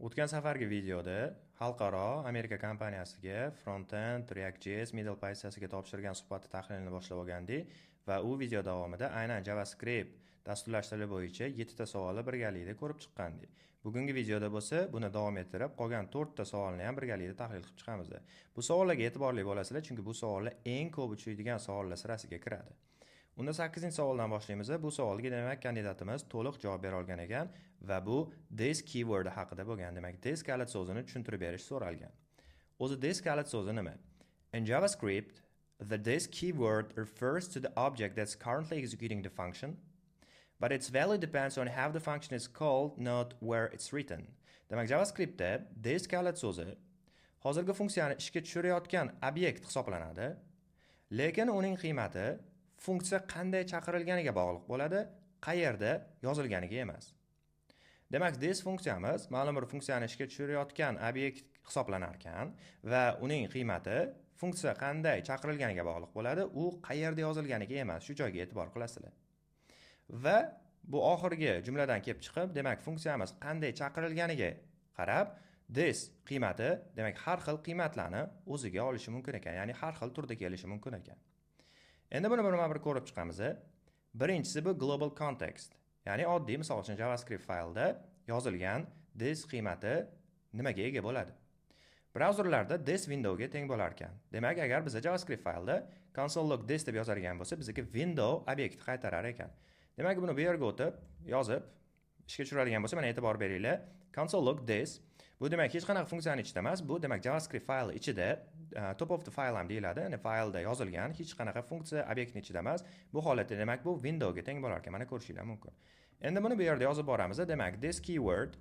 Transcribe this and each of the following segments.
O'tgan safargi videoda xalqaro Amerika kompaniyasiga frontend React.js middle pozitsiyasiga topshirgan suhbatni tahlilini boshlab olgandik va u video davomida aynan JavaScript dasturlash tili bo'yicha 7 ta savolni birgalikda ko'rib chiqqandik. Bugungi videoda bo'lsa, buni davom ettirib, qolgan 4 ta savolni ham birgalikda tahlil qilib chiqamiz. Bu savollarga e'tiborli bo'lasizlar, chunki bu savollar eng ko'p uchraydigan savollar sirasiga kiradi. Unda 8-savoldan boshlaymiz. Bu savolga, demak, kandidatimiz to'liq javob bera olgan ekan va bu this keyword haqida bo'lgan. Demak, this kalit so'zini tushuntirib berish so'ralgan. O'zi this kalit so'zi nima? In JavaScript, the this keyword refers to the object that's currently executing the function, but its value depends on how the function is called, not where it's written. Demak, JavaScriptda this kalit so'zi hozirgi funksiyani ishga tushirayotgan obyekt hisoblanadi, lekin uning qiymati funksiya qanday chaqirilganiga bog'liq bo'ladi, qayerda yozilganiga emas. Demak, this funksiyamiz ma'lum bir funksiyani ishga tushirayotgan obyekt hisoblanar ekan va uning qiymati funksiya qanday chaqirilganiga bog'liq bo'ladi, u qayerda yozilganiga emas. Shu joyga e'tibor qilasizlar. Va bu oxirgi jumladan kelib chiqib, demak, funksiyamiz qanday chaqirilganiga qarab this qiymati, demak, har xil qiymatlarni o'ziga olishi mumkin ekan, ya'ni har xil turda kelishi mumkin ekan. Endi buni birma-bir ko'rib chiqamiz. Birinchisi bu global context. Ya'ni oddiy, misol uchun, JavaScript faylda yozilgan this qiymati nimaga ega bo'ladi? Brauzerlarda this windowga teng bo'lar ekan. Demak, agar biz JavaScript faylda console.log this deb yozadigan bo'lsa, bizga window obyekti qaytarar ekan. Demak, buni bu yerga o'tib, yozib, ishga tushiradigan bo'lsa, mana e'tibor beringlar. Console.log this bu, demak, hech qanaqa funksiyani ichida emas, bu, demak, JavaScript fayli ichida, top of the file ham deyiladi, ya'ni faylda yozilgan, hech qanaqa funksiya obyektni ichida emas. Bu holatda, demak, bu windowga teng bo'lar ekan. Mana ko'rishinglar mumkin. Endi buni bu yerda yozib boramiz. Demak, this keyword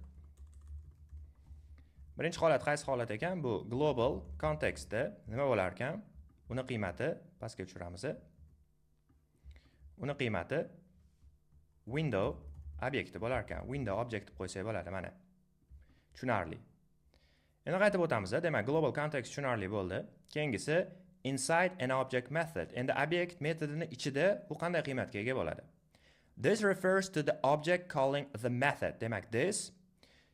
birinchi holat qaysi holat ekan? Bu global kontekstda nima bo'lar ekan? Uni qiymati pastga tushiramiz. Uni qiymati window obyekti bo'lar ekan. Window object deb qo'ysak bo'ladi, mana. Tushunarli. Endi qaytib o'tamiz. Demak, global context tushunarli bo'ldi. Keyingisi inside an object method. Endi obyekt metodini ichida u qanday qiymatga ega bo'ladi? This refers to the object calling the method. Demak, this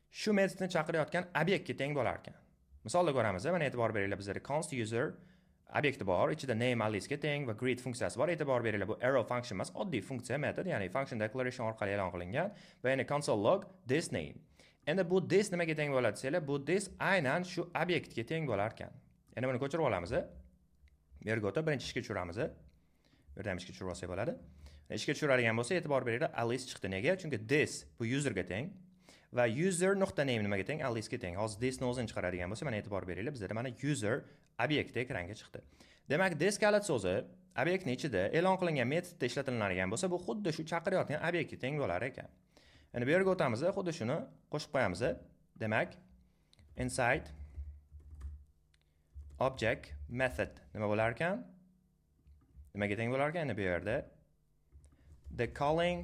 shu metodni chaqirayotgan obyektga teng bo'lar ekan. Misolda ko'ramiz. Mana e'tibor beringlar, bizda const user obyekti bor, ichida name Alice ga teng va greet funksiyasi bor. E'tibor beringlar, bu arrow function emas, oddiy funksiya metod, ya'ni function declaration orqali e'lon qilingan va yana console log this name. Endi bu this nimaga teng bo'ladi desanglar, bu this aynan shu obyektga teng bo'lar ekan. Endi buni ko'chirib olamiz. Bu yerga o'tib birinchi ishga tushiramiz. Bu yerda ham ishga tushirib olsak bo'ladi. Ishga tushiradigan bo'lsa, e'tibor beringlar, Alice chiqdi. Nega? Chunki this bu userga teng va user nuqta name nimaga teng? Alice ga teng. Hozir this ni o'zini chiqaradigan bo'lsa, mana e'tibor beringlar, bizda mana user obyekti ekranga chiqdi. Demak, this kalit so'zi obyektning ichida e'lon qilingan metodda ishlatiladigan bo'lsa, bu xuddi shu chaqirayotgan obyektga teng bo'lar ekan. Endi bu yerga o'tamiz, xuddi shuni qo'shib qo'yamiz. Demak, inside object method nima bo'lar ekan? Nimaga teng bo'lar ekan? Endi bu yerda the calling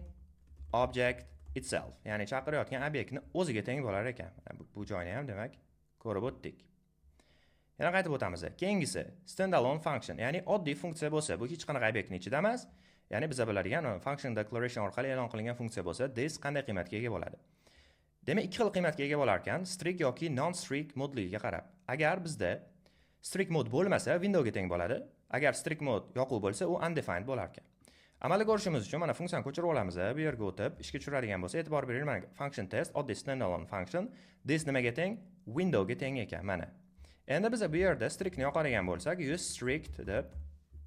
object itself, ya'ni chaqirayotgan obyektni o'ziga teng bo'lar ekan. Bu joyni ham, demak, ko'rib o'tdik. Yana qaytib o'tamiz. Keyingisi standalone function, ya'ni oddiy funksiya bo'lsa, bu hech qanaqa obyektning ichida emas. Ya'ni biza biladigan function declaration orqali e'lon qilingan funksiya bo'lsa, this qanday qiymatga ega bo'ladi? Demak, ikki xil qiymatga ega bo'lar ekan, strict yoki non-strict modligiga qarab. Agar bizda strict mode bo'lmasa, windowga teng bo'ladi. Agar strict mode yoquv bo'lsa, u undefined bo'lar ekan. Amalda ko'rishimiz uchun mana funksiyani ko'chirib olamiz. Bu yerga o'tib, ishga tushiradigan bo'lsa, e'tibor beringlar, mana function test, oddiy standalone function. This nimaga teng? Windowga teng ekan, mana. Endi biz bu yerda strictni yoqadigan bo'lsak, use strict deb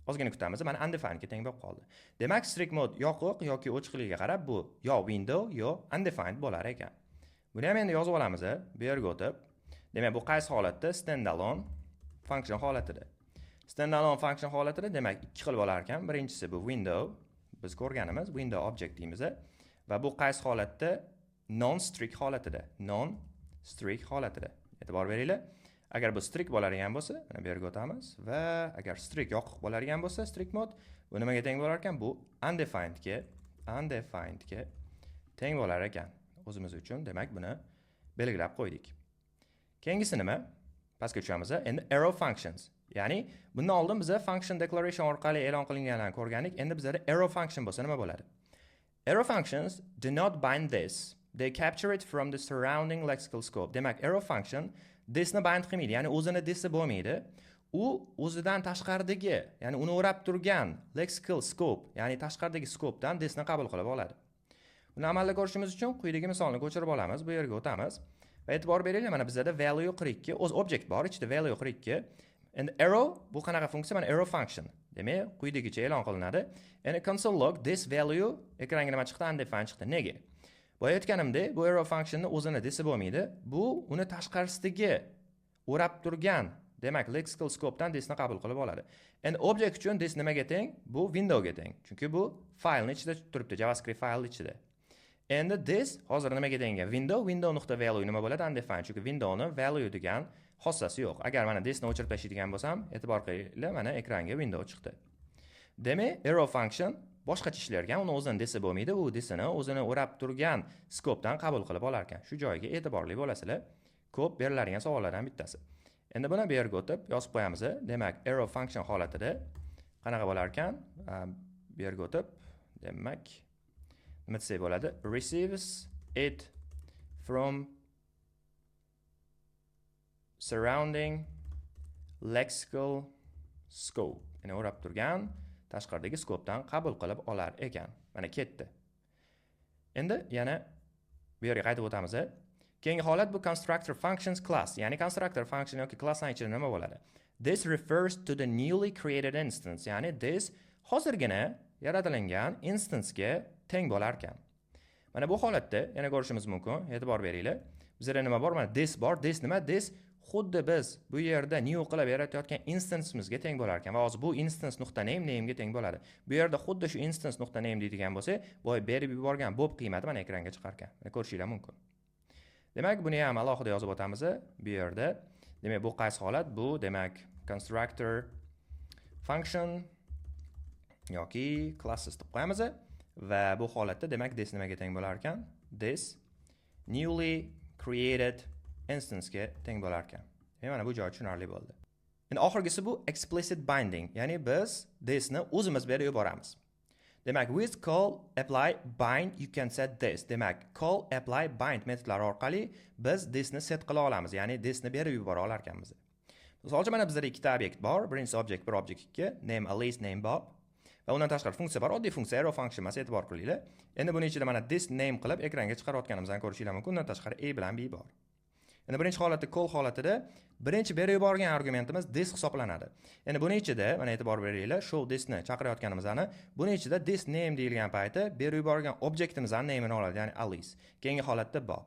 ozgina kutamiz, mana undefinedga teng bo'lib qoldi. Demak, strict mode yoqiq yoki ochiqligiga qarab bu yo window, yo undefined bo'lar ekan. Buni ham endi yozib olamiz, bu yerga o'tib. Demak, bu qaysi holatda? Standalone function holatida. Standalone function holatida, demak, ikki xil bo'lar ekan. Birinchisi bu window, biz ko'rganimiz window object deymiz va bu qaysi holatda? Non strict holatida. Non strict holatida. E'tibor beringlar. Agar bu strict bo'ladigan bo'lsa, mana bu yerga o'tamiz va agar strict yoqiq bo'ladigan bo'lsa, strict mode bu nimaga teng bo'lar ekan? Bu undefinedga teng bo'lar ekan. O'zimiz uchun, demak, buni belgilab qo'ydik. Keyingisi nima? Pastga tushamiz. Endi arrow functions. Ya'ni bundan oldin biza function declaration orqali e'lon qilinganlarni ko'rgandik. Endi bizada arrow function bo'lsa nima bo'ladi? Arrow functions do not bind this. They capture it from the surrounding lexical scope. Demak, arrow function thisni bind qilmaydi, ya'ni o'zini this'i bo'lmaydi. U o'zidan tashqaridagi, ya'ni uni o'rab turgan lexical scope, ya'ni tashqaridagi scopedan thisni qabul qilib oladi. Buni amalda ko'rishimiz uchun quyidagi misolni ko'chirib olamiz, bu yerga o'tamiz. Va e'tibor beringlar, mana bizada value 42, o'z object bor, ichida value 42. Endi arrow bu qanaqa funksiya? Mana arrow function. Demak, quyidagicha e'lon qilinadi. Endi console log this value ekranga nima chiqdi? Undefined chiqdi. Nega? Boya aytganimdek, bu arrow functionni o'zini this'i bo'lmaydi. Bu uni tashqarisidagi o'rab turgan, demak, lexical scopedan thisni qabul qilib oladi. Endi object uchun this nimaga teng? Bu windowga teng. Chunki bu faylni ichida turibdi, JavaScript fayli ichida. Endi this hozir nimaga teng? Window, window nuqta value nima bo'ladi? Undefined. Chunki windowni value degan xossasi yo'q. Agar mana thisni o'chirib tashlaydigan bo'lsam, e'tibor qilinglar, mana ekranga window chiqdi. Demak, arrow function boshqacha ishlar ekan, uni o'zini this'i bo'lmaydi, u thisini o'zini o'rab turgan scopedan qabul qilib olar ekan. Shu joyiga e'tiborli bo'lasizlar. Ko'p beriladigan savollardan bittasi. Endi buni bu yerga o'tib yozib qo'yamiz. Demak, arrow function holatida qanaqa bo'lar ekan? Bu yerga o'tib, demak, nima desak bo'ladi? Receives it from surrounding lexical scope. Ya'ni o'rab turgan tashqaridagi scopedan qabul qilib olar ekan. Mana ketdi. Endi yana bu yerga qaytib o'tamiz. Keyingi holat bu constructor functions class, ya'ni constructor function yoki klassning ichida nima bo'ladi? This refers to the newly created instance, ya'ni this hozirgina yaratilingan instance-ga teng bo'lar ekan. Mana bu holatda yana ko'rishimiz mumkin, e'tibor beringlar. Bizda nima bor? Mana this bor. This nima? This xuddi biz bu yerda new qilib yaratayotgan instance'imizga teng bo'lar ekan va hozir bu instance nuqta name namega teng bo'ladi. Bu yerda xuddi shu instance nuqta name deydigan bo'lsak, boya berib yuborgan Bob qiymati mana ekranga chiqar ekan. Mana ko'rishinglar mumkin. Demak, buni ham alohida yozib o'tamiz bu yerda. Demak, bu qaysi holat? Bu demak constructor function yoki classes deb qo'yamiz va bu holatda demak this nimaga teng bo'lar ekan? This newly created instance-ga teng bo'lar ekan. Demak, mana bu joy tushunarli bo'ldi. Endi oxirgisi bu explicit binding, ya'ni biz thisni o'zimiz berib yuboramiz. Demak, with call apply bind you can set this. Demak, call apply bind metodlari orqali biz thisni set qila olamiz, ya'ni thisni berib yubora olar ekanmiz. Misol uchun, mana bizda ikkita obyekt bor. Birinchisi object 1, object 2, name Alice, name Bob. Va undan tashqari funksiya bor, oddiy funksiya, arrow function emas, e'tibor qilinglar. Endi buni ichida mana this name qilib ekranga chiqarayotganimizni ko'rishinglar mumkin. Undan tashqari a bilan b bor. Endi birinchi holatda call holatida birinchi berib yuborgan argumentimiz this hisoblanadi. Endi buni ichida mana e'tibor beringlar, show thisni chaqirayotganimizni, buni ichida this name deyilgan payti berib yuborgan objektimizni name'ini oladi, ya'ni Alice. Keyingi holatda Bob.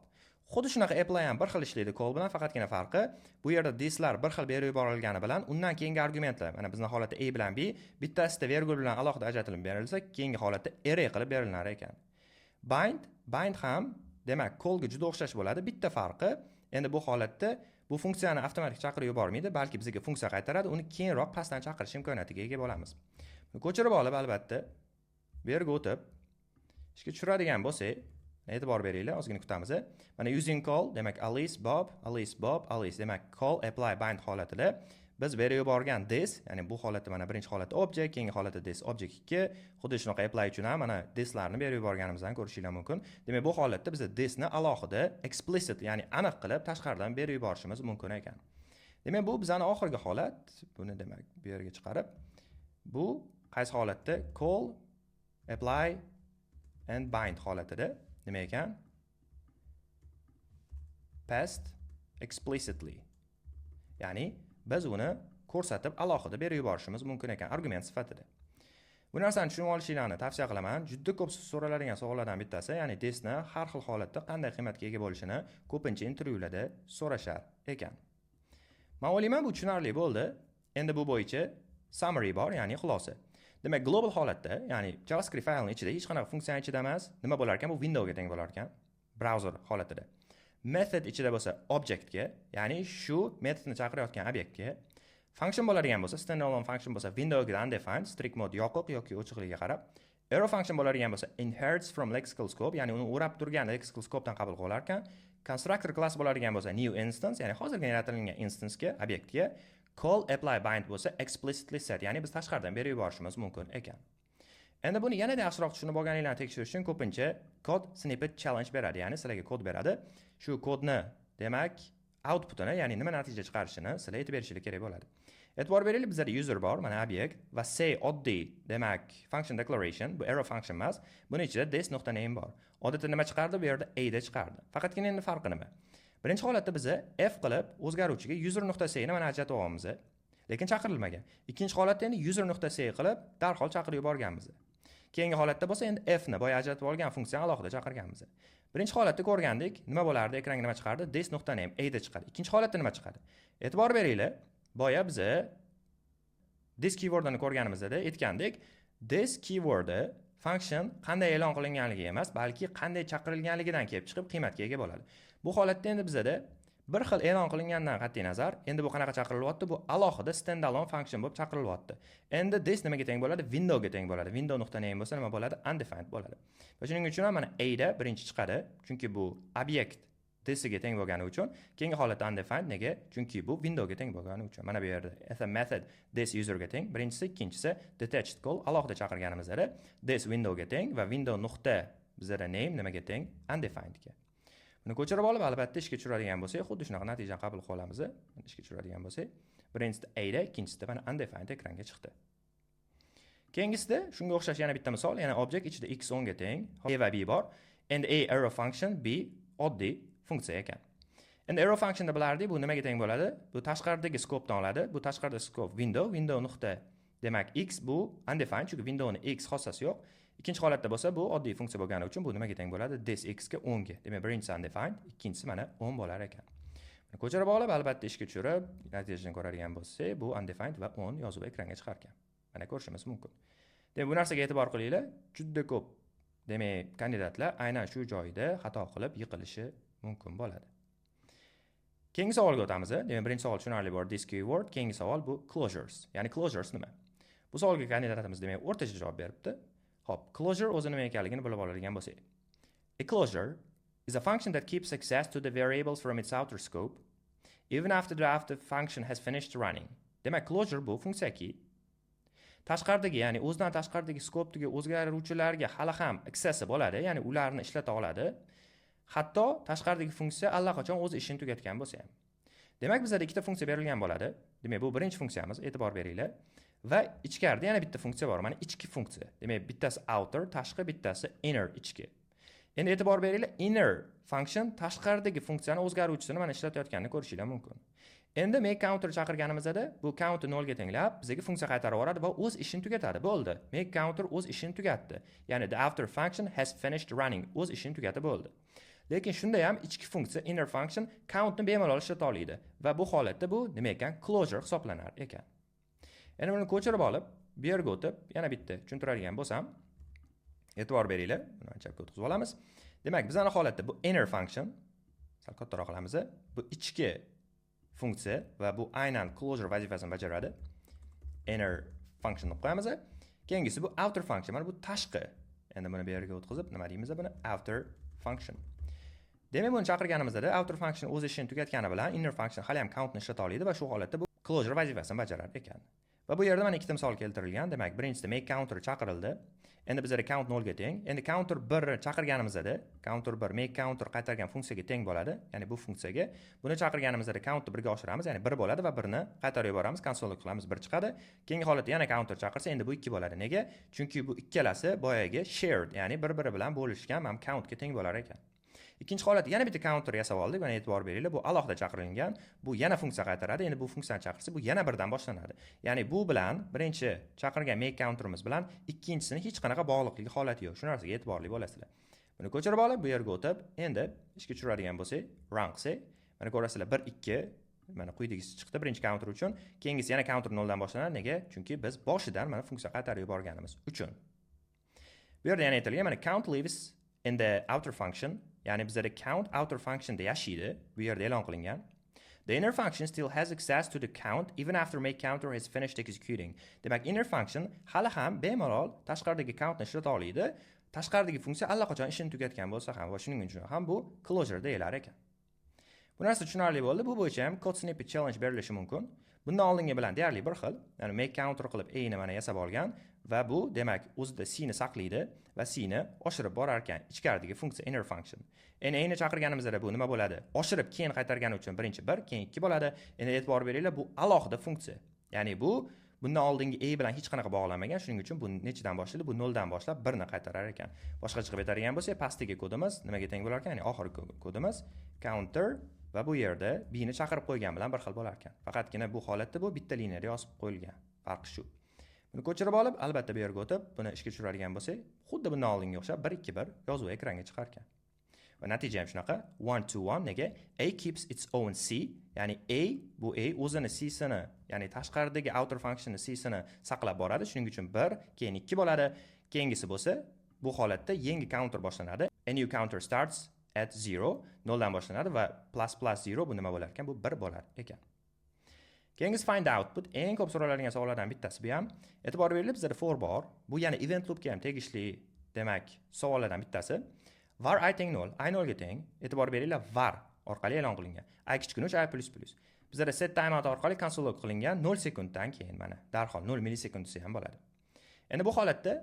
Xuddi shunaqa apply ham bir xil ishlaydi call bilan, faqatgina farqi bu yerda thislar bir xil berib yuborilgani bilan undan keyingi argumentlar, mana bizning holatda a bilan b bittasida vergul bilan alohida ajratilib berilsa, keyingi holatda array qilib berilar ekan. Bind ham demak callga juda o'xshash bo'ladi. Bitta farqi, endi bu holatda bu funksiyani avtomatik chaqirib yubormaydi, balki bizga funksiya qaytaradi, uni keyinroq pastdan chaqirish imkoniyatiga ega bo'lamiz. Buni ko'chirib olib, albatta, bu yerga o'tib ishga tushiradigan bo'lsak, e'tibor beringlar, ozgina kutamiz. Mana using call, demak Alice Bob, Alice Bob, Alice, demak call apply bind holatida biz berib yuborgan this, ya'ni bu holatda mana birinchi holatda object, keyingi holatda this object 2, xuddi shunaqa apply uchun ham mana thislarni berib yuborganimizdan ko'rishinglar mumkin. Demak, bu holatda biz thisni alohida explicit, ya'ni aniq qilib tashqaridan berib yuborishimiz mumkin ekan. Demak, bu bizning oxirgi holat. Buni demak bu yerga chiqarib, bu qaysi holatda call apply and bind holatida nima ekan? Passed explicitly. Ya'ni biz uni ko'rsatib alohida berib yuborishimiz mumkin ekan argument sifatida. Bu narsani tushunib olishinglarni tavsiya qilaman. Juda ko'p so'raladigan savollardan bittasi, ya'ni thisni har xil holatda qanday qiymatga ega bo'lishini ko'pincha intervyularda so'rashar ekan. Men o'ylayman, bu tushunarli bo'ldi. Endi bu bo'yicha summary bor, ya'ni xulosa. Demak, global holatda, ya'ni JavaScript faylining ichida hech qanaqa funksiyaning ichida emas, nima bo'lar ekan? Bu windowga teng bo'lar ekan, browser holatida. Method ichida bo'lsa objektga, ya'ni shu metodni chaqirayotgan obyektga. Function bo'ladigan bo'lsa, standalone function bo'lsa, windowga undefined, strict mode yoqiq yoki ochiqligiga qarab. Arrow function bo'ladigan bo'lsa, inherits from lexical scope, ya'ni uni o'rab turgan lexical scopedan qabul qilar ekan. Constructor class bo'ladigan bo'lsa, new instance, ya'ni hozirgina yaratilgan instance-ga, obyektga. Call apply bind bo'lsa, explicitly set, ya'ni biz tashqaridan berib yuborishimiz mumkin ekan. Endi buni yanada yaxshiroq tushunib olganinglarni tekshirish uchun ko'pincha code snippet challenge beradi, ya'ni sizlarga kod beradi. Shu kodni, demak, outputini, ya'ni nima natija chiqarishini sizlar aytib berishinglar kerak bo'ladi. E'tibor beraylik, bizda user bor, mana obyekt va say oddiy, demak, function declaration, bu arrow function emas. Buni ichida this nuqta name bor. Odatda nima chiqardi? Bu yerda a da chiqardi. Faqatgina endi farqi nima? Birinchi holatda biza f qilib o'zgaruvchiga user nuqta say ni mana ajratib olamiz, lekin chaqirilmagan. Ikkinchi holatda endi user nuqta say qilib darhol chaqirib yuborganmiz. Keyingi holatda bo'lsa endi f ni boya ajratib olgan funksiyani alohida chaqirganmiz. Birinchi holatda ko'rgandik, nima bo'lardi? Ekranga nima chiqardi? This nuqta name a da chiqadi. Ikkinchi holatda nima chiqadi? E'tibor beringlar, boya biza this keywordini ko'rganimizda aytgandik, this keywordi function qanday e'lon qilinganligi emas, balki qanday chaqirilganligidan kelib chiqib qiymatga ega bo'ladi. Bu holatda endi bizada bir xil e'lon qilingandan qat'iy nazar, endi bu qanaqa chaqirilyapti? Bu alohida standalone function bo'lib chaqirilyapti. Endi this nimaga teng bo'ladi? Windowga teng bo'ladi. Window nuqta name bo'lsa nima bo'ladi? Undefined bo'ladi. Va shuning uchun ham mana a da birinchi chiqadi, chunki bu obyekt this'iga teng bo'lgani uchun. Keyingi holatda undefined nega? Chunki bu windowga teng bo'lgani uchun. Mana bu yerda as a method this userga teng. Birinchisi, ikkinchisi detached call alohida chaqirganimizda this windowga teng va window nuqta bizada name nimaga teng? Undefinedga. Buni ko'chirib olib, albatta ishga tushiradigan bo'lsak, xuddi shunaqa natijani qabul qila olamiz. Buni ishga tushiradigan bo'lsak, birinchisida a da, ikkinchisida mana undefined ekranga chiqdi. Keyingisida shunga o'xshash yana bitta misol, yana object ichida x 10 ga teng, a va b bor. Endi a arrow function, b oddiy funksiya ekan. Endi arrow functionda bilardik, bu nimaga teng bo'ladi? Bu tashqaridagi scopedan oladi. Bu tashqaridagi scope window, window nuqta. Demak, x bu undefined, chunki windowni x xossasi yo'q. Ikkinchi holatda bo'lsa, bu oddiy funksiya bo'lgani uchun bu nimaga teng bo'ladi? This x ga 10 ga. Demak, birinchisi undefined, ikkinchisi mana 10 bo'lar ekan. Buni ko'chirib olib, albatta ishga tushirib, natijasini ko'radigan bo'lsak, bu undefined va 10 yozuvi ekranga chiqar ekan. Mana ko'rishimiz mumkin. Demak, bu narsaga e'tibor qilinglar, juda ko'p, demak, kandidatlar aynan shu joyda xato qilib yiqilishi mumkin bo'ladi. Keyingi savolga o'tamiz. Demak, birinchi savol tushunarli bor, this keyword. Keyingi savol bu closures. Ya'ni closures nima? Bu savolga kandidatimiz demak o'rtacha javob beribdi. Xo'p, closure o'zi nima ekanligini bilib oladigan bo'lsak. A closure is a function that keeps access to the variables from its outer scope even after the outer function has finished running. Demak, closure bu funksiyaki tashqaridagi, ya'ni o'zidan tashqaridagi scope-dagi o'zgaruvchilarga hali ham accessi bo'ladi, ya'ni ularni ishlata oladi. Hatto tashqaridagi funksiya allaqachon o'z ishini tugatgan bo'lsa ham. Demak, bizda ikkita funksiya berilgan bo'ladi. Demak, bu birinchi funksiyamiz, e'tibor beringlar. Va ichkarida yana bitta funksiya bor, mana ichki funksiya. Demak, bittasi outer, tashqi, bittasi inner, ichki. Endi e'tibor beringlar, inner function tashqaridagi funksiyani o'zgaruvchisini mana ishlatayotganini ko'rishinglar mumkin. Endi make counter chaqirganimizda bu countni 0 ga tenglab bizga funksiya qaytarib yuboradi va o'z ishini tugatadi. Bo'ldi. Make counter o'z ishini tugatdi. Ya'ni the outer function has finished running. O'z ishini tugatib bo'ldi. Lekin shunda ham ichki funksiya inner function countni bemalol ishlata oladi va bu holatda bu nima ekan? Closure hisoblanar ekan. Endi buni ko'chirib olib, bu yerga o'tib, yana bitta tushuntiradigan bo'lsam, e'tibor beringlar, buni chapga o'tkazib olamiz. Demak, bizning holatda bu inner function, sal kattaroq qilamiz, bu ichki funksiya va bu aynan closure vazifasini bajaradi. Inner function deb qo'yamiz. Keyingisi bu outer function, mana bu tashqi. Endi buni bu yerga o'tkazib, nima deymiz buni? Outer function. Demak, buni chaqirganimizda outer function o'z ishini tugatgani bilan inner function hali ham countni ishlata oladi va shu holatda bu closure vazifasini bajarar ekan. Va bu yerda mana ikkita misol keltirilgan. Demak, birinchisida make counter chaqirildi. Endi bizda count 0 ga teng. Endi counter 1 chaqirganimizda counter 1 make counter qaytargan funksiyaga teng bo'ladi. Ya'ni bu funksiyaga buni chaqirganimizda countni 1 ga oshiramiz, ya'ni 1 bo'ladi va 1 ni qaytarib yuboramiz, console qilamiz, 1 chiqadi. Keyingi holatda yana counter chaqirsa, endi bu 2 bo'ladi. Nega? Chunki bu ikkalasi boyagi shared, ya'ni bir-biri bilan bo'lishgan ham countga teng bo'lar ekan. Ikkinchi holat yana bitta counter yasab oldik. Mana e'tibor beringlar, bu alohida chaqirilgan. Bu yana funksiya qaytaradi. Endi bu funksiyani chaqirsa, bu yana birdan boshlanadi. Ya'ni bu bilan birinchi chaqirgan make counterimiz bilan ikkinchisini hech qanaqa bog'liqligi holati yo'q. Shu narsaga e'tiborli bo'lasizlar. Buni ko'chirib olib, bu yerga o'tib, endi ishga tushiradigan bo'lsak, run qilsak, mana ko'rasizlar 1 2 mana quyidagisi chiqdi birinchi counter uchun. Keyingisi yana counter 0 dan boshlanadi. Nega? Chunki biz boshidan mana funksiya qaytarib yuborganimiz uchun. Bu yerda yana aytilgan, mana count lives in the outer function, ya'ni bizda count outer functionda yashaydi. Bu yerda e'lon qilingan. The inner function still has access to the count even after make counter has finished executing. Demak, inner function hali ham bemalol tashqaridagi countni ishlata oladi. Tashqaridagi funksiya allaqachon ishini tugatgan bo'lsa ham va shuning uchun ham bu closure deyilar ekan. Bu narsa tushunarli bo'ldi. Bu bo'yicha ham code snippet challenge berilishi mumkin. Bundan oldingi bilan deyarli bir xil. Ya'ni make counter qilib a ni mana yasab olgan Va bu demak o'zida c ni saqlaydi va c ni oshirib borar ekan ichkaridagi funksiya inner function. Endi a ni chaqirganimizda bu nima bo'ladi? Oshirib keyin qaytargani uchun birinchi 1, keyin 2 bo'ladi. Endi e'tibor beringlar, bu alohida funksiya. Ya'ni bu bundan oldingi a bilan hech qanaqa bog'lanmagan. Shuning uchun bu nechidan boshlaydi? Bu 0 dan boshlab 1 ni qaytarar ekan. Boshqacha qilib aytadigan bo'lsak, pastdagi kodimiz nimaga teng bo'lar ekan? Ya'ni oxirgi kodimiz counter va bu yerda b ni chaqirib qo'ygan bilan bir xil bo'lar ekan. Faqatgina bu holatda bu bitta liniyada yozib qo'yilgan. Farqi shu. Buni ko'chirib olib, albatta bu yerga o'tib, buni ishga tushiradigan bo'lsak, xuddi bundan oldinga o'xshab 1 2 1 yozuv ekranga chiqar ekan. Va natija ham shunaqa 1 2 1. Nega? A keeps its own c, ya'ni a bu a o'zini c sini, ya'ni tashqaridagi outer functionni c sini saqlab boradi. Shuning uchun 1, keyin 2 bo'ladi. Keyingisi bo'lsa, bu holatda yangi counter boshlanadi. A new counter starts at 0, 0 dan boshlanadi va plus plus 0 bu nima bo'lar ekan? Bu 1 bo'lar ekan. Keyingisi find output, eng ko'p so'raladigan savollardan bittasi bu ham. E'tibor beringlar, bizda for bor. Bu yana event loopga ham tegishli, demak, savollardan bittasi. Var i teng 0, i 0 ga teng. E'tibor beringlar, var orqali e'lon qilingan. I kichkina 3, i plus plus. Bizda set timeout orqali console log qilingan 0 sekunddan keyin mana darhol 0 millisekund desa ham bo'ladi. Endi bu holatda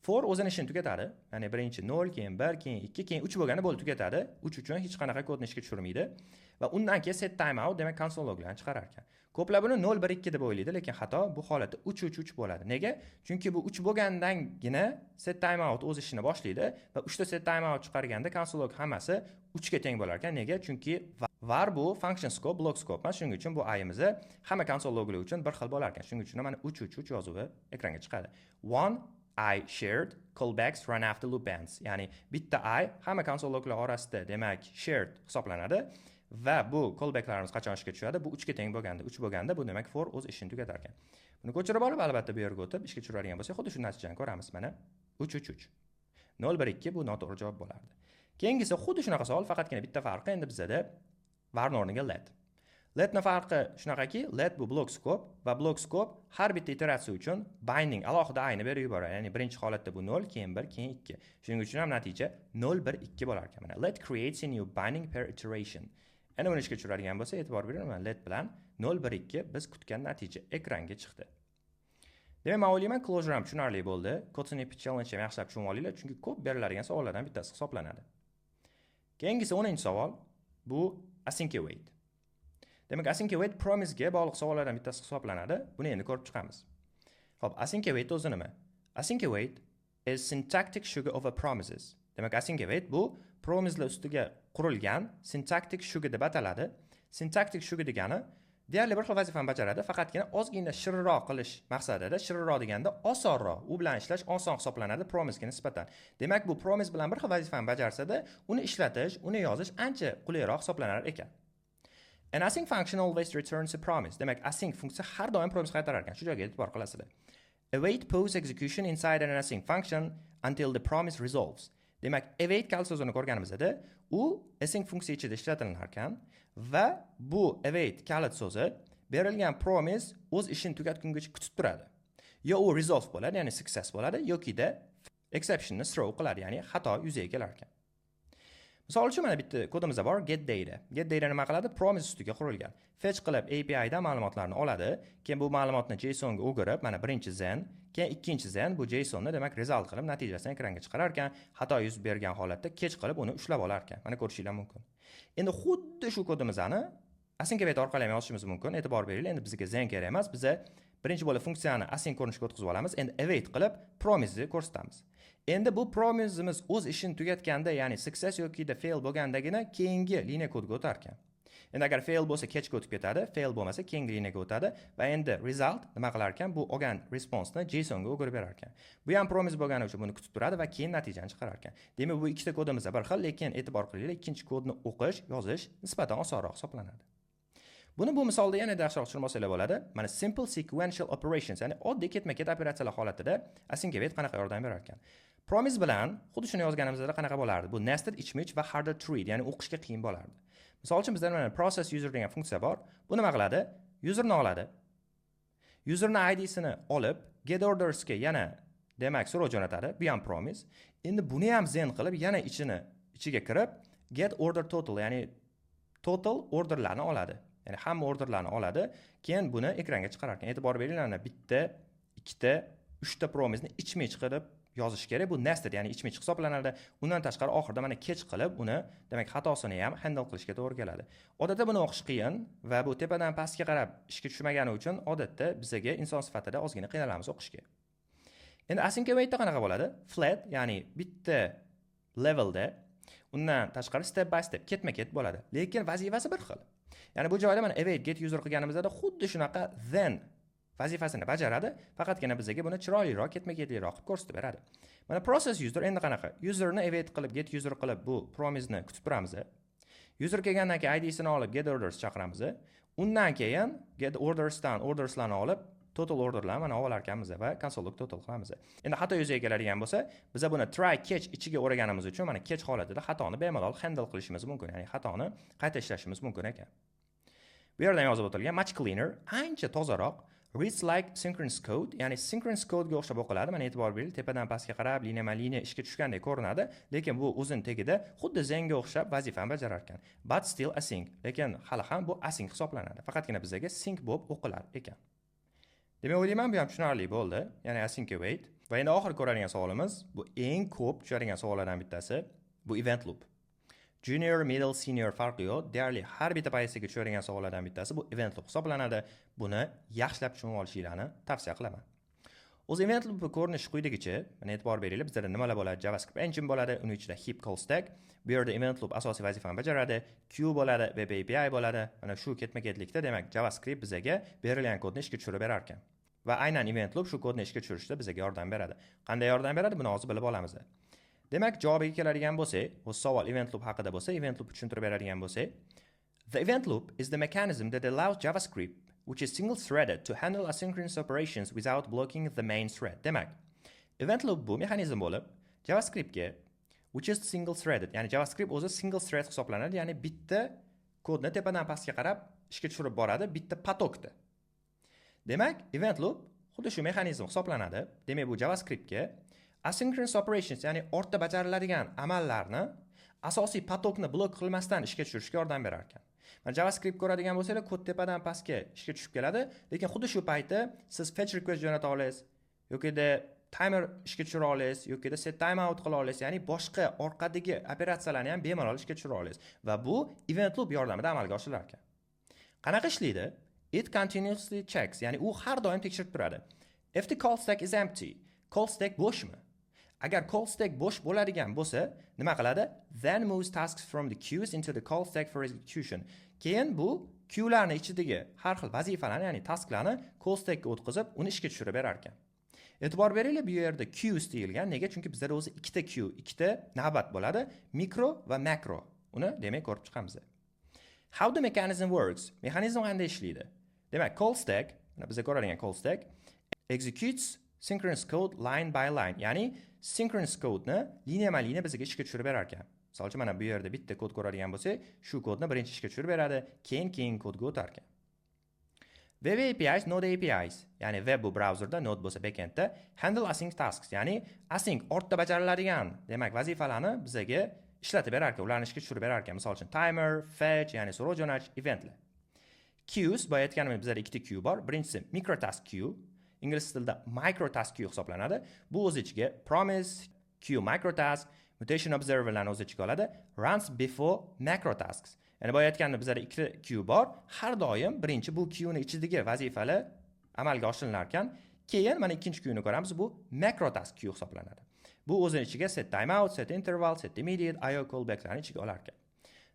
for o'zini ishini tugatadi. Ya'ni birinchi 0, keyin 1, keyin 2, keyin 3 bo'lganda bo'ldi, tugatadi. 3 uchun hech qanaqa kodni ishga tushirmaydi va undan keyin set timeout demak console loglarni chiqarar ekan. Ko'plar buni 0 1 2 deb o'ylaydi, lekin xato, bu holatda 3 3 3 bo'ladi. Nega? Chunki bu 3 bo'lgandangina set timeout o'z ishini boshlaydi va 3 ta set timeout chiqarganda console log hammasi 3 ga teng bo'lar ekan. Nega? Chunki var bu function scope, block scope emas. Shuning uchun bu ayimizni hamma console loglar uchun bir xil bo'lar ekan. Shuning uchun mana 3 3 3 yozuvi ekranga chiqadi. 1 i shared callbacks run after loop ends. Ya'ni bitta i hamma console loglar orasida demak shared hisoblanadi va bu callbacklarimiz qachon ishga tushadi? Bu 3 ga teng bo'lganda, 3 bo'lganda bu demak for o'z ishini tugatar ekan. Buni ko'chirib olib, albatta bu yerga o'tib ishga tushiradigan bo'lsak, xuddi shu natijani ko'ramiz. Mana 3 3 3. 0 1 2 bu noto'g'ri javob bo'lardi. Keyingisi xuddi shunaqa savol, faqatgina bitta farqi, endi bizada varni o'rniga let. Letni farqi shunaqaki, let bu block scope va block scope har bitta iteratsiya uchun binding alohida ayni berib yuboradi. Ya'ni birinchi holatda bu 0, keyin 1, keyin 2. Shuning uchun ham natija 0 1 2 bo'lar ekan. Mana let creates a new binding per iteration. Endi buni ishga tushiradigan bo'lsa, e'tibor bering, mana let bilan 0 1 2 biz kutgan natija ekranga chiqdi. Demak, men o'ylayman, closure ham tushunarli bo'ldi. Code snippet challenge ham yaxshilab tushunib olinglar, chunki ko'p beriladigan savollardan bittasi hisoblanadi. Keyingisi 10-savol, bu async await. Demak, async await promise ga bog'liq savollardan bittasi hisoblanadi. Buni endi ko'rib chiqamiz. Xo'p, async await o'zi nima? Async await is syntactic sugar over promises. Demak, async await bu promiselar ustiga qurilgan syntactic sugar deb ataladi. Syntactic sugar degani deyarli bir xil vazifani bajaradi, faqatgina ozgina shirinroq qilish maqsadida, shirinroq deganda osonroq, u bilan ishlash oson hisoblanadi promisega nisbatan. Demak, bu promise bilan bir xil vazifani bajarsa-da, uni ishlatish, uni yozish ancha qulayroq hisoblanar ekan. An async function always returns a promise. Demak, async funksiya har doim promise qaytarar ekan. Shu joyga e'tibor qilasizlar. Await pause execution inside an async function until the promise resolves. Demak, await kalit so'zini ko'rganimizda, u async funksiya ichida ishlatilar ekan va bu await kalit so'zi berilgan promise o'z ishini tugatgungacha kutib turadi. Yo u resolve bo'ladi, ya'ni success bo'ladi, yokida exceptionni throw qiladi, ya'ni xato yuzaga kelar ekan. Misol uchun mana bitta kodimizda bor get data. Get data nima qiladi? Promise ustiga qurilgan. Fetch qilib API dan ma'lumotlarni oladi, keyin bu ma'lumotni JSON ga o'girib, mana birinchi then, keyin ikkinchi then bu JSONni demak result qilib natijasini ekranga chiqarar ekan. Xato yuz bergan holatda catch qilib uni ushlab olar ekan. Mana ko'rishinglar mumkin. Endi xuddi shu kodimizni async await orqali ham yozishimiz mumkin. E'tibor beringlar, endi bizga then kerak emas. Biza birinchi bo'lib funksiyani async ko'rinishga o'tkazib olamiz. Endi await qilib promise'ni ko'rsatamiz. Endi bu promise'imiz o'z ishini tugatganda, ya'ni success yoki fail bo'lgandagina keyingi liniya kodga o'tar ekan. Endi agar fail bo'lsa catchga o'tib ketadi, fail bo'lmasa keyingi liniyaga o'tadi va endi result nima qilar ekan? Bu olgan response'ni JSON ga o'girib berar ekan. Bu ham promise bo'lgani uchun buni kutib turadi va keyin natijani chiqarar ekan. Demak, bu ikkita kodimiz bir xil, lekin e'tibor qilinglar, ikkinchi kodni o'qish, yozish nisbatan osonroq hisoblanadi. Buni bu misolda yanada yaxshiroq tushunib olsanglar bo'ladi. Mana simple sequential operations, ya'ni oddiy ketma-ket operatsiyalar holatida async await qanaqa yordam berar ekan. Promise bilan xuddi shuni yozganimizda qanaqa bo'lardi? Bu nested ichma-ich va harder to read, ya'ni o'qishga qiyin bo'lardi. Misol uchun bizda mana process user degan funksiya bor. Bu nima qiladi? Userni oladi. Userni IDsini olib, get ordersga yana demak so'rov jo'natadi. Bu ham promise. Endi buni ham then qilib, yana ichiga kirib, get order total, ya'ni total orderlarni oladi. Ya'ni hamma orderlarni oladi, keyin buni ekranga chiqarar ekan. E'tibor beringlar, mana bitta, ikkita, Uchta promiseni ichma-ich qilib yozish kerak. Bu nested, ya'ni ichma-ich hisoblanadi. Undan tashqari oxirida mana catch qilib, uni, demak, xatosini ham handle qilishga to'g'ri keladi. Odatda buni o'qish qiyin va bu tepadan pastga qarab ishga tushmagani uchun odatda bizaga inson sifatida ozgina qiynalamiz o'qishga. Endi async awaitda qanaqa bo'ladi? Flat, ya'ni bitta levelda, undan tashqari step by step, ketma-ket bo'ladi. Lekin vazifasi bir xil. Ya'ni bu joyda mana await get user qilganimizda xuddi shunaqa then vazifasini bajaradi, faqatgina bizaga buni chiroyliroq, ketma-ketliroq qilib ko'rsatib beradi. Mana process user endi qanaqa? Userni await qilib, get user qilib, bu promiseni kutib turamiz. User kelgandan keyin IDsini olib get orders chaqiramiz. Undan keyin get ordersdan orderslarni olib total orderlarni mana olib olarkanmiz va console log total qilamiz. Endi xato yuzaga keladigan bo'lsa, biz buni try catch ichiga o'raganimiz uchun mana catch holatida xatoni bemalol handle qilishimiz mumkin, ya'ni xatoni qayta ishlashimiz mumkin ekan. Bu yerda yozib o'tilgan much cleaner, ancha tozaroq, reads like synchronous code, ya'ni synchronous code ga o'xshab o'qiladi. Mana e'tibor bering, tepadan pastga qarab liniyama-liniya ishga tushgandek ko'rinadi, lekin bu o'zini tagida xuddi thenga o'xshab vazifani bajarar ekan. But still async, lekin hali ham bu async hisoblanadi. Faqatgina bizaga sync bo'lib o'qilar ekan. Demak, o'ylayman bu ham tushunarli bo'ldi, ya'ni async await. Va endi oxiri ko'radigan savolimiz, bu eng ko'p tushadigan savollardan bittasi, bu event loop. Junior, middle, senior farqi yo'q. Deyarli har bitta pozitsiyaga tushadigan savollardan bittasi bu event loop hisoblanadi. Buni yaxshilab tushunib olishinglarni tavsiya qilaman. O'zi event loop ko'rinishi quyidagicha. Mana e'tibor beringlar, bizda nimalar bo'ladi? JavaScript engine bo'ladi, uning ichida heap call stack. Bu yerda event loop asosiy vazifani bajaradi. Queue bo'ladi, web API bo'ladi. Mana shu ketma-ketlikda, demak, JavaScript bizaga berilgan kodni ishga tushirib berar ekan. Va aynan event loop shu kodni ishga tushirishda bizga yordam beradi. Qanday yordam beradi? Buni hozir bilib olamiz. Demak, javobiga keladigan bo'lsak, o'zi savol event loop haqida bo'lsa, event loop tushuntirib beradigan bo'lsak, the event loop is the mechanism that allows JavaScript, which is single-threaded, to handle asynchronous operations without blocking the main thread. Demak, event loop bu mexanizm bo'lib, JavaScriptga, which is single-threaded, ya'ni JavaScript o'zi single thread hisoblanadi, ya'ni bitta kodni tepadan pastga qarab ishga tushirib boradi, bitta поток da. Demak, event loop xuddi shu mexanizm hisoblanadi. Demak, bu JavaScriptga asynchronous operations, ya'ni ortda bajariladigan amallarni asosiy поток ni blok qilmasdan ishga tushirishga yordam berar ekan. Mana JavaScript ko'radigan bo'lsanglar, kod tepadan pastga ishga tushib keladi, lekin xuddi shu payti siz fetch request jo'nata olasiz yokida timer ishga tushira olasiz yokida set timeout qila olasiz, ya'ni boshqa orqadagi operatsiyalarni ham bemalol ishga tushira olasiz va bu event loop yordamida amalga oshirilar ekan. Qanaqa ishlaydi? It continuously checks, ya'ni u har doim tekshirib turadi. If the call stack is empty, call stack bo'shmi? Agar call stack bo'sh bo'ladigan bo'lsa, nima qiladi? Then moves tasks from the queues into the call stack for execution. Keyin bu queuelarni ichidagi har xil vazifalarni, ya'ni tasklarni call stackga o'tkazib, uni ishga tushirib berar ekan. E'tibor beringlar, bu yerda queues deyilgan. Nega? Chunki bizda o'zi ikkita queue, ikkita navbat bo'ladi, mikro va makro. Uni demak ko'rib chiqamiz. How the mechanism works? Mexanizm qanday ishlaydi? Demak, call stack, mana bizga ko'radigan call stack executes synchronous code line by line, ya'ni synchronous code-ni liniyama-liniya bizga ishga tushirib berar ekan. Misol uchun, mana bu yerda bitta kod ko'radigan bo'lsak, shu kodni birinchi ishga tushirib beradi, keyin keyingi kodga o'tar ekan. Web APIs, Node APIs, ya'ni web bu brauzerda, Node bo'lsa backendda, handle async tasks, ya'ni async ortda bajariladigan, demak, vazifalarni bizaga ishlatib berar ekan, ularni ishga tushirib berar ekan. Misol uchun, timer, fetch, ya'ni so'rov jo'natish, eventlar. Queues, boya aytganimdek bizada ikkita queue bor. Birinchisi microtask queue, ingliz tilida microtask queue hisoblanadi. Bu o'z ichiga promise, queue microtask, mutation observerlarni o'z ichiga oladi. Runs before macrotasks. Ya'ni boya aytganimdek bizada ikkita queue bor. Har doim birinchi bu queue ni ichidagi vazifalar amalga oshirilar ekan. Keyin mana ikkinchi queue ni ko'ramiz, bu macrotask queue hisoblanadi. Bu o'zini ichiga set timeout, set interval, set immediate, IO callbacklarni ichiga olar ekan.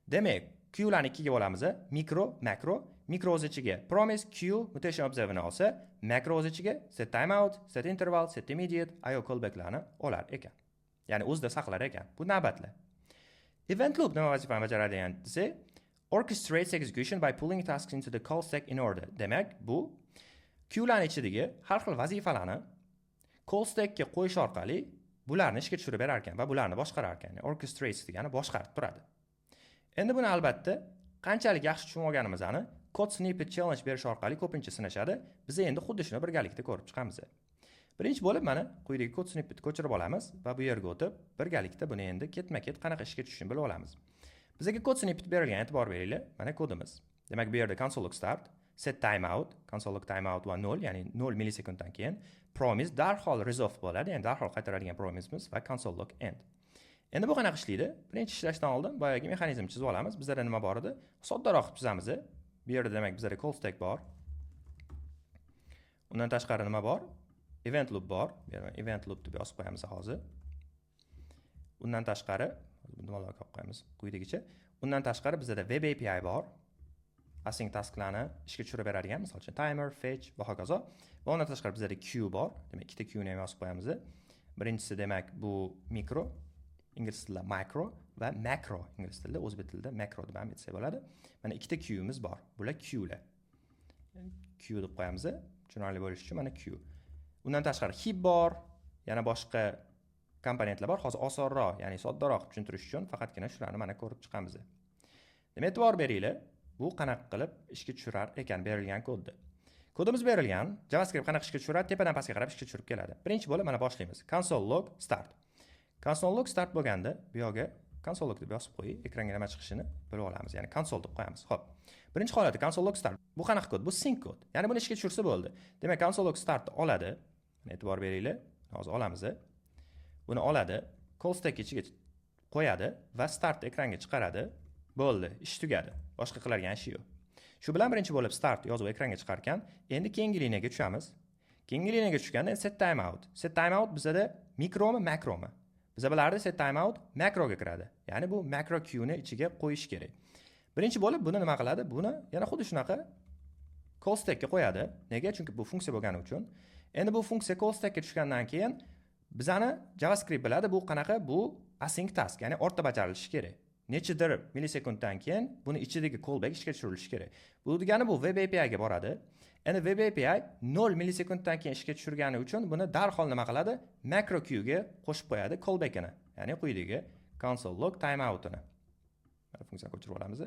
Demak, queuelarni ikkiga bo'lamiz: mikro, makro. Mikro o'z ichiga promise, queue, mutation observerni olsa, makro o'z ichiga set timeout, set interval, set immediate, IO callbacklarni olar ekan. Ya'ni o'zida saqlar ekan. Bu navbatlar. Event loop nima vazifani bajaradi desak, orchestrates execution by pulling tasks into the call stack in order. Demak, bu queuelarni ichidagi har xil vazifalarni call stackga qo'yish orqali bularni ishga tushirib berar ekan va bularni boshqarar ekan. Orchestrates degani boshqarib turadi. Endi buni albatta qanchalik yaxshi tushunib olganimizni code snippet challenge berish orqali ko'pincha sinashadi. Biz endi xuddi shuni birgalikda ko'rib chiqamiz. Birinchi bo'lib mana quyidagi code snippet ko'chirib olamiz va bu yerga o'tib birgalikda buni endi ketma-ket qanaqa ishga tushishini bilib olamiz. Bizga code snippet berilgan, e'tibor beringlar. Mana kodimiz. Demak, bu yerda console log start, Set timeout, console log timeout va 0, ya'ni 0 millisekunddan keyin promise darhol resolve bo'ladi, ya'ni darhol qaytaradigan promise'miz va console log end. Endi bu qanaqa ishlaydi? Birinchi ishlashdan oldin boyagi mexanizm chizib olamiz. Bizlarda nima bor edi? Soddaroq qilib chizamiz. Bu yerda demak bizlarda call stack bor. Undan tashqari nima bor? Event loop bor. Bu yerda event loop deb yozib qo'yamiz hozir. Undan tashqari nimalar qilib qo'yamiz quyidagicha. Undan tashqari bizda web API bor. Async tasklarni ishga tushirib beradigan, misol uchun timer, fetch va hokazo. Va undan tashqari bizda queue bor. Demak, ikkita queue ni ham yozib qo'yamiz. Birinchisi demak bu mikro, ingliz tilida micro va macro, ingliz tilida, o'zbek tilida makro deb ham aytsak bo'ladi. Mana ikkita queue'miz bor. Bular queue'lar. Queue deb qo'yamiz. Tushunarli bo'lishi uchun mana queue. Undan tashqari heap bor, yana boshqa komponentlar bor. Hozir osonroq, ya'ni soddaroq qilib tushuntirish uchun faqatgina shularni mana ko'rib chiqamiz. Demak, e'tibor beringlar, bu qanaqa qilib ishga tushirar ekan berilgan kodni. Kodimiz berilgan, JavaScript qanaqa ishga tushiradi? Tepadan pastga qarab ishga tushirib keladi. Birinchi bo'lib mana boshlaymiz. Console log start. Console log start bo'lganda bu yoqga console log deb yozib qo'ying, ekranga nima chiqishini bilib olamiz. Ya'ni console deb qo'yamiz. Xo'p. Birinchi holati console log start. Bu qanaqa kod? Bu sync kod. Ya'ni buni ishga tushirsa bo'ldi. Demak, console log startni oladi. Mana e'tibor beringlar. Hozir olamiz. Buni oladi, call stack ichiga qo'yadi va start ekranga chiqaradi. Bo'ldi, ish tugadi. Boshqa qiladigan ishi yo'q. Shu bilan birinchi bo'lib start yozuv ekranga chiqar ekan, endi keyingi liniyaga tushamiz. Keyingi liniyaga tushganda set timeout. Set timeout bizada mikromi, makromi? Biza bilardik, set timeout makroga kiradi. Ya'ni bu makro queue ni ichiga qo'yish kerak. Birinchi bo'lib buni nima qiladi? Buni yana xuddi shunaqa call stackka qo'yadi. Nega? Chunki bu funksiya bo'lgani uchun. Endi bu funksiya call stackka tushgandan keyin bizani JavaScript biladi bu qanaqa? Bu async task, ya'ni ortda bajarilishi kerak. Nechadir millisekunddan keyin buni ichidagi callback ishga tushirilishi kerak. Bu degani bu web API ga boradi. Endi web API 0 millisekunddan keyin ishga tushirgani uchun buni darhol nima qiladi? Macro queue ga qo'shib qo'yadi callbackini. Ya'ni quyidagi console log timeout'ini. Mana funksiyani ko'chirib olamiz.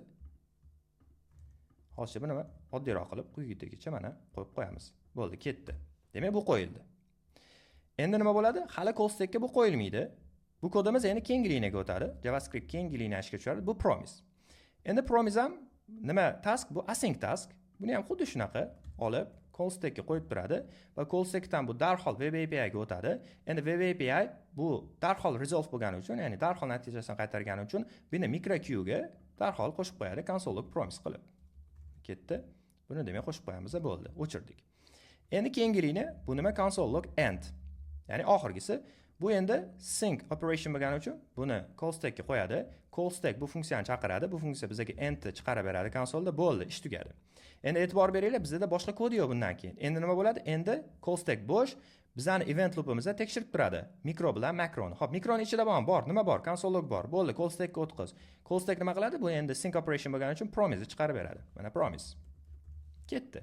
Hozircha buni oddiyroq qilib quyidagicha mana qo'yib qo'yamiz. Bo'ldi, ketdi. Demak, bu qo'yildi. Endi nima bo'ladi? Hali call stackka bu qo'yilmaydi. Bu kodimiz endi keyingi liniyaga o'tadi. JavaScript keyingi liniya ishga tushadi. Bu promise. Endi promise ham nima task? Bu async task. Buni ham xuddi shunaqa olib call stackka qo'yib turadi va call stackdan bu darhol web API ga o'tadi. Endi web API bu darhol resolve bo'lgani uchun, ya'ni darhol natijasini qaytargani uchun buni micro queue ga darhol qo'shib qo'yadi console log promise qilib. Ketdi. Buni demak qo'shib qo'yamiz, bo'ldi. O'chirdik. Endi keyingi liniya bu nima? Console log end. Ya'ni oxirgisi. Bu endi sync operation bo'lgani uchun buni call stackka qo'yadi. Call stack bu funksiyani chaqiradi. Bu funksiya bizga endni chiqarib beradi konsolda. Bo'ldi, ish tugadi. Endi e'tibor beringlar, bizda boshqa kod yo'q bundan keyin. Endi nima bo'ladi? Endi call stack bo'sh. Bizani event loopimizda tekshirib turadi. Mikro bilan makroni. Xo'p, mikroni ichida bor, bor, nima bor? Console log bor. Bo'ldi, call stackka o'tqiz. Call stack nima qiladi? Bu endi sync operation bo'lgani uchun promise chiqarib beradi. Mana promise. Ketdi.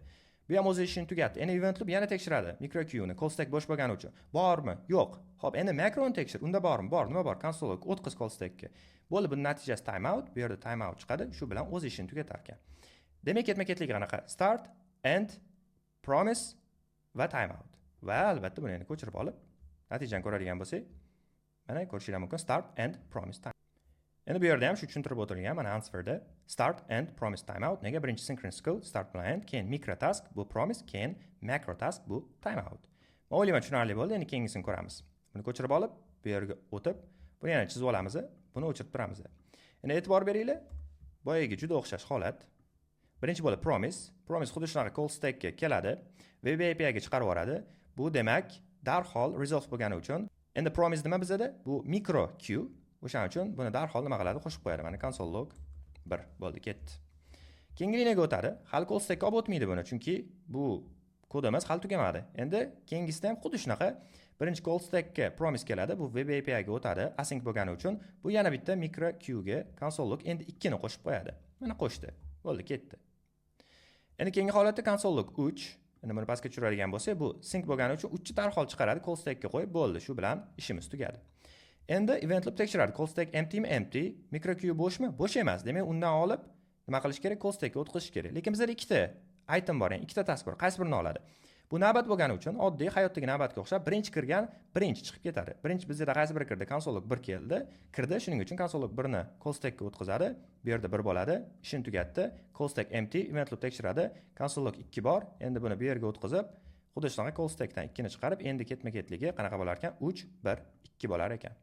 Bu ham o'z ishini tugatdi. Endi event loop yana tekshiradi micro queue ni, call stack bo'sh bo'lgani uchun. Bormi? Yo'q. Xo'p, endi makroni tekshir. Unda bormi? Bor. Nima bor? Console log o'tqiz call stackka. Bo'ldi, buning natijasi timeout. Bu yerda timeout chiqadi. Shu bilan o'z ishini tugatar ekan. Demak, ketma-ketligi qanaqa? Start, end, promise va timeout. Va albatta buni endi ko'chirib olib, natijani ko'radigan bo'lsak, mana ko'rishingiz mumkin start, end, promise, time. Endi bu yerda ham shu tushuntirib o'tilgan, mana answerda start, end, promise, timeout. Nega birinchi synchronous code start bilan end, keyin micro task bu promise, keyin macro task bu timeout. Men o'ylayman tushunarli bo'ldi, endi keyingisini ko'ramiz. Buni ko'chirib olib, bu yerga o'tib, buni yana chizib olamiz, buni o'chirib turamiz. Endi e'tibor beringlar, boyagiga juda o'xshash holat. Birinchi bo'lib promise. Promise xuddi shunaqa call stackka keladi, web API ga chiqarib yuboradi. Bu demak darhol resolve bo'lgani uchun. Endi promise nima bizada? Bu micro queue. O'shaning uchun buni darhol nima qiladi? Qo'shib qo'yadi. Mana console log 1 bo'ldi, ketdi. Keyingi liniyaga o'tadi. Hali call stackka olib o'tmaydi buni, chunki bu kodimiz hali tugamadi. Endi keyingisida ham xuddi shunaqa birinchi call stackka promise keladi, bu web API ga o'tadi, async bo'lgani uchun bu yana bitta micro queue ga console log endi 2 ni qo'shib qo'yadi. Mana qo'shdi. Bo'ldi, ketdi. Endi keyingi holatda console log 3. Endi buni pastga tushiradigan bo'lsak, bu sync bo'lgani uchun 3 ni darhol chiqaradi, call stackka qo'yib, bo'ldi. Shu bilan ishimiz tugadi. Endi event loop tekshiradi. Call stack empty mi? Empty. Micro queue bo'shmi? Bo'sh emas. Demak, undan olib nima qilish kerak? Call stackka o'tkazish kerak. Lekin bizda ikkita item bor, ya'ni ikkita task bor. Qaysi birini oladi? Bu navbat bo'lgani uchun oddiy hayotdagi navbatga o'xshab birinchi kirgan birinchi chiqib ketadi. Birinchi bizda qaysi biri kirdi? Console log 1 keldi. Kirdi, shuning uchun console log 1 ni call stackga o'tkazadi. Bu yerda 1 bo'ladi. Ishini tugatdi. Call stack empty, event loop tekshiradi. Console log 2 bor. Endi buni bu yerga o'tkazib, xuddi shunaqa call stackdan 2 ni chiqarib, endi ketma-ketligi qanaqa bo'lar ekan? 3 1 2 bo'lar ekan.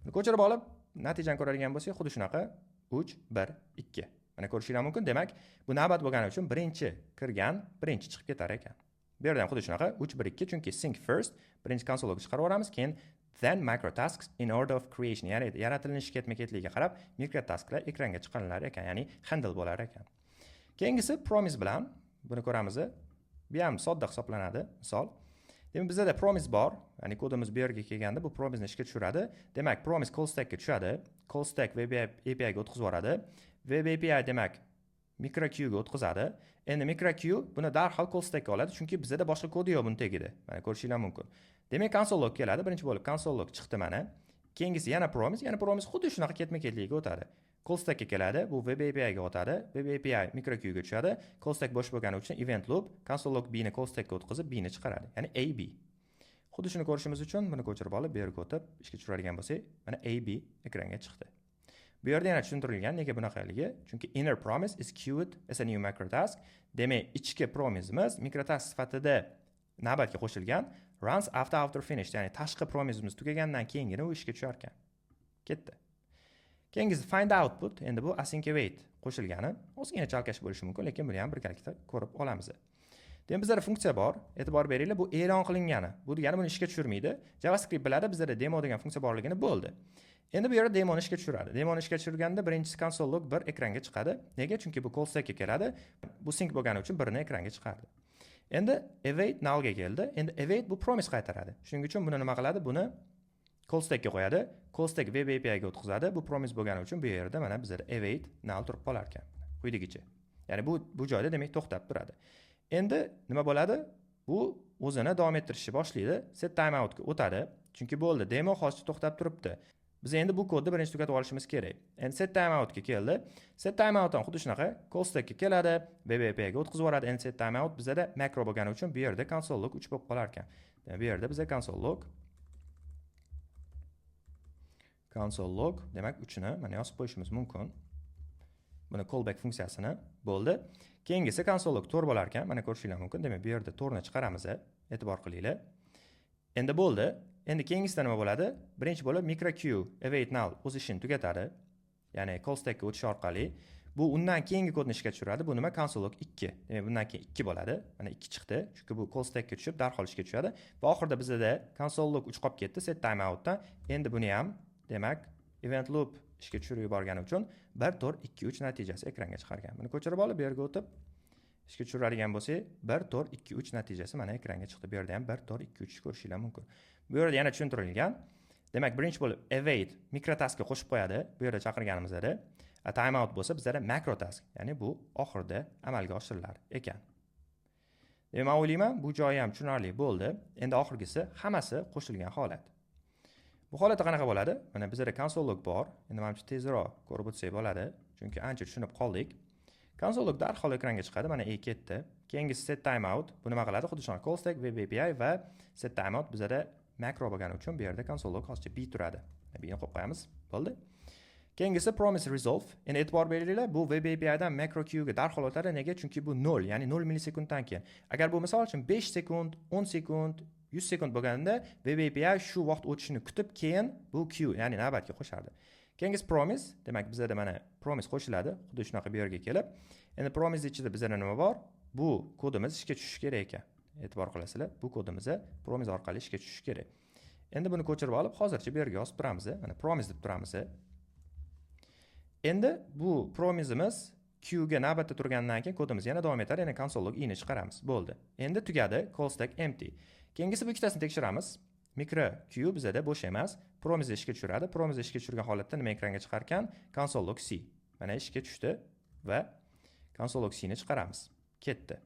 Buni ko'chirib olib, natijani ko'radigan bo'lsak, xuddi shunaqa 3 1 2. Mana ko'rishingiz mumkin. Demak, bu navbat bo'lgani uchun birinchi kirgan birinchi chiqib ketar ekan. Bu yerda ham xuddi shunaqa 3 1 2, chunki sync first, birinchi console log chiqarib yuboramiz, keyin then micro tasks in order of creation, ya'ni yaratilinishi ketma-ketligiga qarab mikro tasklar ekranga chiqarilar ekan, ya'ni handle bo'lar ekan. Keyingisi promise bilan buni ko'ramiz. Bu ham sodda hisoblanadi, misol. Demak, bizda promise bor, ya'ni kodimiz bu yerga kelganda bu promise ni ishga tushiradi. Demak, promise call stackga tushadi, call stack web API ga o'tkazib yuboradi. Web API demak micro queue ga o'tkazadi. Endi micro queue buni darhol call stackga oladi, chunki bizda boshqa kodi yo'q buni tagida. Mana ko'rishingiz mumkin. Demak, console log keladi. Birinchi bo'lib console log chiqdi mana. Keyingisi yana promise, yana promise xuddi shunaqa ketma-ketligiga o'tadi. Call stackga keladi, bu web API ga o'tadi. Web API micro queue ga tushadi. Call stack bo'sh bo'lgani uchun event loop console log b ni call stackga o'tkazib b ni chiqaradi. Ya'ni AB. Xuddi shuni ko'rishimiz uchun buni ko'chirib olib bu yerga o'tib ishga tushiradigan bo'lsak, mana AB ekranga chiqdi. Bu yerda yana tushuntirilgan nega bunaqaligi, chunki inner promise is queued as a new macro task. Demak, ichki promise'imiz micro task sifatida navbatga qo'shilgan, runs after outer finished, ya'ni tashqi promise'imiz tugagandan keyingina u ishga tushar ekan. Ketdi. Keyingisi find output, endi bu async await qo'shilgani, ozgina chalkash bo'lishi mumkin, lekin buni ham birgalikda ko'rib olamiz. Demak, bizlarda funksiya bor. E'tibor beringlar, bu e'lon qilingani. Bu degani buni ishga tushirmaydi. JavaScript biladi, bizlarda demo degan funksiya borligini, bo'ldi. Endi bu yerda demoni ishga tushiradi. Demoni ishga tushirganda birinchisi console log 1 ekranga chiqadi. Nega? Chunki bu call stackga keladi. Bu sync bo'lgani uchun birini ekranga chiqardi. Endi await null ga keldi. Endi await bu promise qaytaradi. Shuning uchun buni nima qiladi? Buni call stackga qo'yadi. Call stack web API ga o'tkazadi. Bu promise bo'lgani uchun bu yerda mana bizada await null turib qolar ekan. Quyidagicha. Ya'ni bu joyda demak to'xtab turadi. Endi nima bo'ladi? Bu o'zini davom ettirishni boshlaydi. Set timeout ga o'tadi. Chunki bo'ldi, demo hozircha to'xtab turibdi. Biz endi bu kodni birinchi tugatib olishimiz kerak. Endi set timeout ga keldi. Set timeout ham xuddi shunaqa call stackga keladi, web API ga o'tkazib yuboradi. Endi set timeout bizada makro bo'lgani uchun bu yerda console log 3 bo'lib qolar ekan. Demak, bu yerda biza console log demak 3 ni mana yozib qo'yishimiz mumkin. Buni callback funksiyasini bo'ldi. Keyingisi console log 4 bo'lar ekan. Mana ko'rishingiz mumkin. Demak, bu yerda 4 ni chiqaramiz. E'tibor qilinglar. Endi bo'ldi. Endi keyingisida nima bo'ladi? Birinchi bo'lib micro queue await null o'z ishini tugatadi. Ya'ni call stackga o'tish orqali bu undan keyingi kodni ishga tushiradi. Bu nima? Console log 2. Demak, bundan keyin 2 bo'ladi. Mana 2 chiqdi. Chunki bu call stackga tushib darhol ishga tushadi. Va oxirida bizda console log 3 qolib ketdi set timeoutdan. Endi buni ham demak event loop ishga tushirib yuborgani uchun 1 4 2 3 natijasi ekranga chiqargan. Buni ko'chirib olib bu yerga o'tib ishga tushiradigan bo'lsak, 1 4 2 3 natijasi mana ekranga chiqdi. Bu yerda ham 1 4 2 3 ko'rishingiz mumkin. Bu yerda yana tushuntirilgan. Demak, birinchi bo'lib await microtaskga qo'shib qo'yadi. Bu yerda chaqirganimizda timeout bo'lsa bizada macro task, ya'ni bu oxirida amalga oshirilar ekan. Demak, men o'ylayman, bu joyi ham tushunarli bo'ldi. Endi oxirgisi hammasi qo'shilgan holat. Bu holatda qanaqa bo'ladi? Mana bizada console log bor. Endi manimcha tezroq ko'rib o'tsak bo'ladi, chunki ancha tushunib qoldik. Console log darhol ekranga chiqadi. Mana e ketdi. Keyingisi set timeout. Bu nima qiladi? Xuddi shunaqa call stack, web API va set timeout bizada makro bo'lgani uchun bu yerda console log hozircha b turadi. B ni qo'yib qo'yamiz. Bo'ldi. Keyingisi promise resolve. Endi e'tibor beringlar, bu web APIdan macro queue ga darhol o'tadi. Nega? Chunki bu 0, ya'ni 0 millisekunddan keyin. Agar bu misol uchun 5 sekund, 10 sekund, 100 sekund bo'lganida web API shu vaqt o'tishini kutib, keyin bu queue, ya'ni navbatga qo'shardi. Keyingisi promise, demak bizada mana promise qo'shiladi, xuddi shunaqa bu yerga kelib. Endi promise ichida bizada nima bor? Bu kodimiz ishga tushishi kerak ekan. E'tibor qilasizlar, bu kodimiz promise orqali ishga tushishi kerak. Endi buni ko'chirib olib, hozircha bu yerga yozib turamiz. Mana promise deb turamiz. Endi bu promise'imiz queue ga navbatda turgandan keyin kodimiz yana davom etadi. Yana console log i ni chiqaramiz. Bo'ldi. Endi tugadi, call stack empty. Keyingisi bu ikkitasini tekshiramiz. Micro queue bizada bo'sh emas. Promise ishga tushiradi. Promise ishga tushirgan holatda nima ekranga chiqar ekan? Console log c. Mana ishga tushdi va console log c ni chiqaramiz. Ketdi.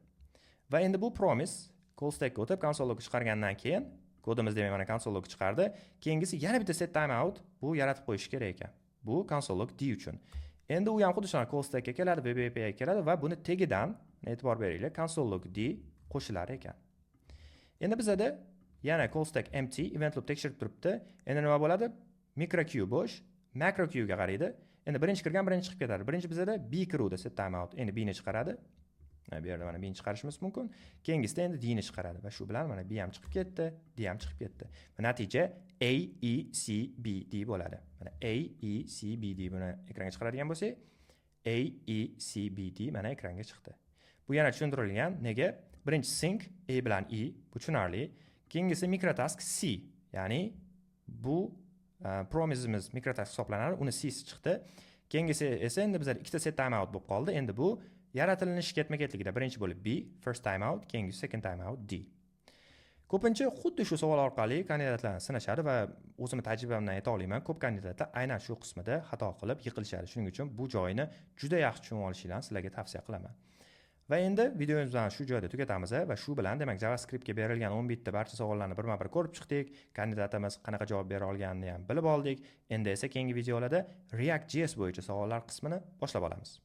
Va endi bu promise call stackga o'tib console log chiqargandan keyin kodimiz demak mana console log chiqardi. Keyingisi yana bitta set timeout bu yaratib qo'yish kerak ekan. Bu console log d uchun. Endi u ham xuddi shunaqa call stackga keladi, web API ga keladi va buni tegidan e'tibor beringlar, console log d qo'shilar ekan. Endi bizada yana call stack empty, event loop tekshirib turibdi. Endi nima bo'ladi? Micro queue bo'sh, macro queue ga qaraydi. Endi birinchi kirgan birinchi chiqib ketadi. Birinchi bizada B kiruvdi, set timeout. Endi B ni chiqaradi. Bu yerda mana B ni chiqarishimiz mumkin. Keyingisida endi D ni chiqaradi va shu bilan mana B ham chiqib ketdi, D ham chiqib ketdi. Va natija A, E, C, B, D bo'ladi. Mana A, E, C, B, D, buni ekranga chiqaradigan bo'lsak, A, E, C, B, D mana ekranga chiqdi. Bu yana tushuntirilgan. Nega? Birinchi sync A bilan E, bu tushunarli. Keyingisi microtask C, ya'ni bu promise'imiz microtask hisoblanadi, uni C si chiqdi. Keyingisi esa endi bizlar ikkita set timeout bo'lib qoldi. Endi bu yaratilinishi ketma-ketligida birinchi bo'lib B, first timeout, keyingisi second timeout D. Ko'pincha xuddi shu savol orqali kandidatlarni sinashadi va o'zimni tajribamdan ayta olaman, ko'p kandidatlar aynan shu qismida xato qilib yiqilishadi. Shuning uchun bu joyini juda yaxshi tushunib olishinglarni sizlarga tavsiya qilaman. Va endi videomizni shu joyda tugatamiz va shu bilan, demak, JavaScriptga berilgan 11 ta barcha savollarni birma-bir ko'rib chiqdik. Kandidatimiz qanaqa javob bera olganini ham bilib oldik. Endi esa keyingi videolarda React.js bo'yicha savollar qismini boshlab olamiz.